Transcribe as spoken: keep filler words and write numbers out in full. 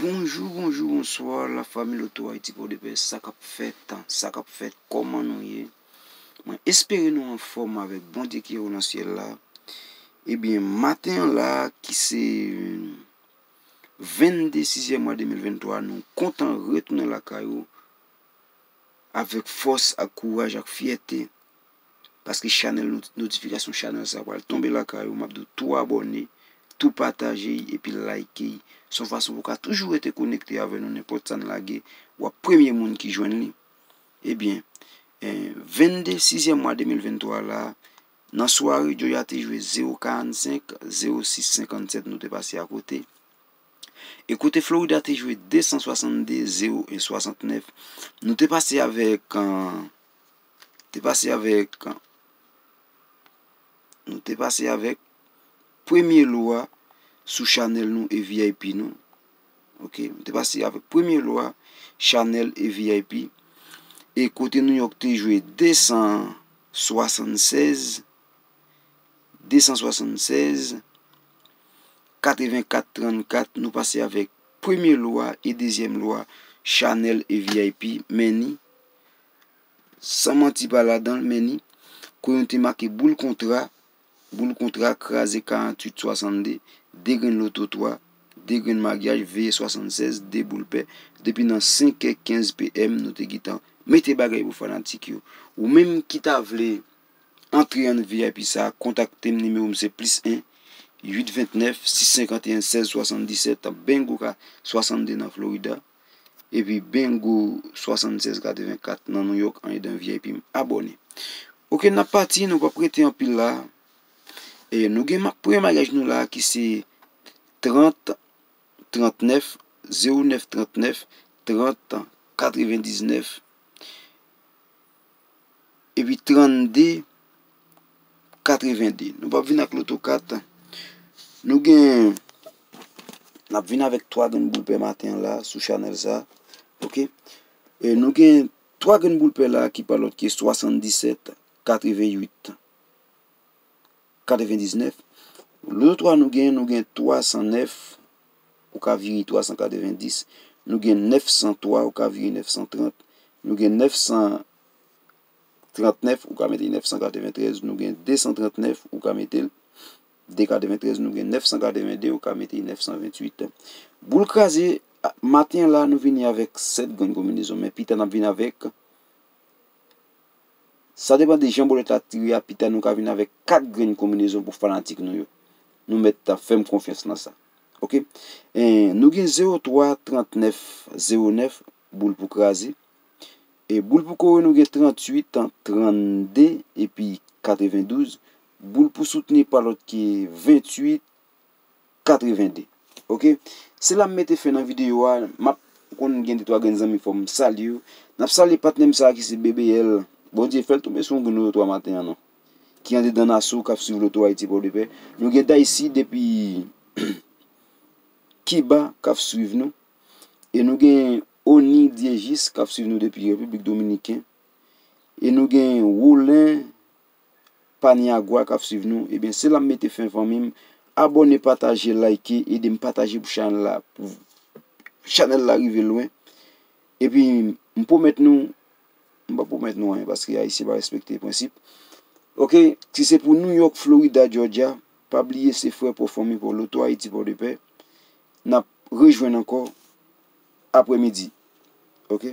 Bonjou, bonjou, bonswa, lafanmi Loto Ayiti Pòdepè, sa k ap fèt, sa k ap fèt, kòman nou ye? Mwen espere nou anfòm avèk Bondye ki anwo nan syèl la. Ebyen, maten an la, ki se vennde sizyèm mwa de mil venntwa, nou kontan retounen lakay ou avèk fòs, ak kouraj, ak fyète. Paske chanèl not-, notifikasyon chanèl sa pral tonbe lakay ou, m ap di w tou abòne, tou pataje y epi like y. Se yon fason pou w ka toujou rete konekte avè nou, nenpòt sa n lage, w ap premye moun ki jwenn li. Ebyen, eh, vennde sizyèm mwa de mil venntwa la, nan sware, Georgia te jwe zewo karannsenk, zewo sis senkannsèt, nou te pase akote. E kote Florida te jwe de san swasannde, zewo en swasantnèf, nou te pase avèk, eh, te pase avèk, nou te pase avèk premye lo a sou chanèl nou e V I P nou. Ok, nou te pase avèk premye lo a chanèl e V I P. E kote New York te jwe de san swasannsèz, de san swasannsèz, katrevenkat trannkat, nou pase avèk premye lo a e dezyèm lo a chanèl e V I P, men ni, san manti pa ladan l, men ni, kote nou te make boul kontra, boul kontra kraze karanntuit swasannde, de grenn loto twa, de grenn maryaj, veye swasannsèz, de boul pè, depi nan senkè kenz P M, nou te gentan mete bagay pou fanatik yo. Ou menm ki ta vle antre an V I P sa, kontakte m, nimewo m se plis en, uit vennèf, sis senkanteyen, sèz swasanndisèt, Bingo ka swasannde nan Florida, epi Bingo swasannsèz katrevenkat nan New York, andedan V I P m. Abòne. Ok, n ap pati, nou p ap rete anpil la. E nou gen ma-, premye maryaj nou la ki se trant trannèf, zewo nèf trannèf, trant katrevendiznèf, epi trannde katrevende. Nou p ap vin ak loto kat. Nou gen, n ap vin avèk twa grenn boul pè maten an la sou chanèl sa. Ok? E nou gen twa grenn boul pè la ki pa lòt ke swasanndisèt, katrevenuit, katrevendiznèf. Loto twa nou gen, nou gen twa san nèf, ou ka vire twa san katrevendis. Nou gen nèf san twa, ou ka vire nèf san trant. Nou gen nèf san trannèf, ou ka mete nèf san katreventrèz. Nou gen de san trannèf, ou ka mete l de katreventrèz. Nou gen nèf san katrevende, ou ka mete nèf san ventuit. Boul kraze, a, maten an la, nou vini avèk sèt grenn konbinezon, men pita n ap vin avèk Sa depann de jan bòlèt la tire a, pita nou ka vin avèk kat grenn konbinezon pou fanatik nou yo. Nou mèt fè m konfyans nan sa. Ok? E, nou gen zewo twa, trannèf, zewo nèf, boul pou kraze. E boul pou kore, nou gen tranntuit, trannde, epi katrevendouz. Boul pou soutni pa lòt ke ventuit, katrevende. Ok? Se la m mete fen nan videyo a. M ap konn gen de twa grenn zanmi, fò m salye yo. N ap salye patnè m sa a ki se B B L. Bondye fè l tonbe sou yon grenn loto twa maten an non. Ki andedan Nassau, k ap swiv Loto Ayiti Pòdepè. Nou gen Daisy depi Kiba k ap swiv nou. E nou gen Oni Diejis k ap swiv nou depi Repiblik Dominiken. E nou gen Rolen Paniagua k ap swiv nou. Ebyen, se la m mete fen, fanmi m. Abòne, pataje, like, ede m pataje pou chanèl la, pou chanèl la rive lwen. Epi, m pwomèt nou, m pa pwomèt nou anyen, paske Ayisyen pa respekte prensip. Ok, si se pou New York, Florida, Georgia, pa bliye se frè pa w, fanmi pa w, Loto Ayiti Pòdepè. N ap rejwenn ankò aprèmidi. Ok?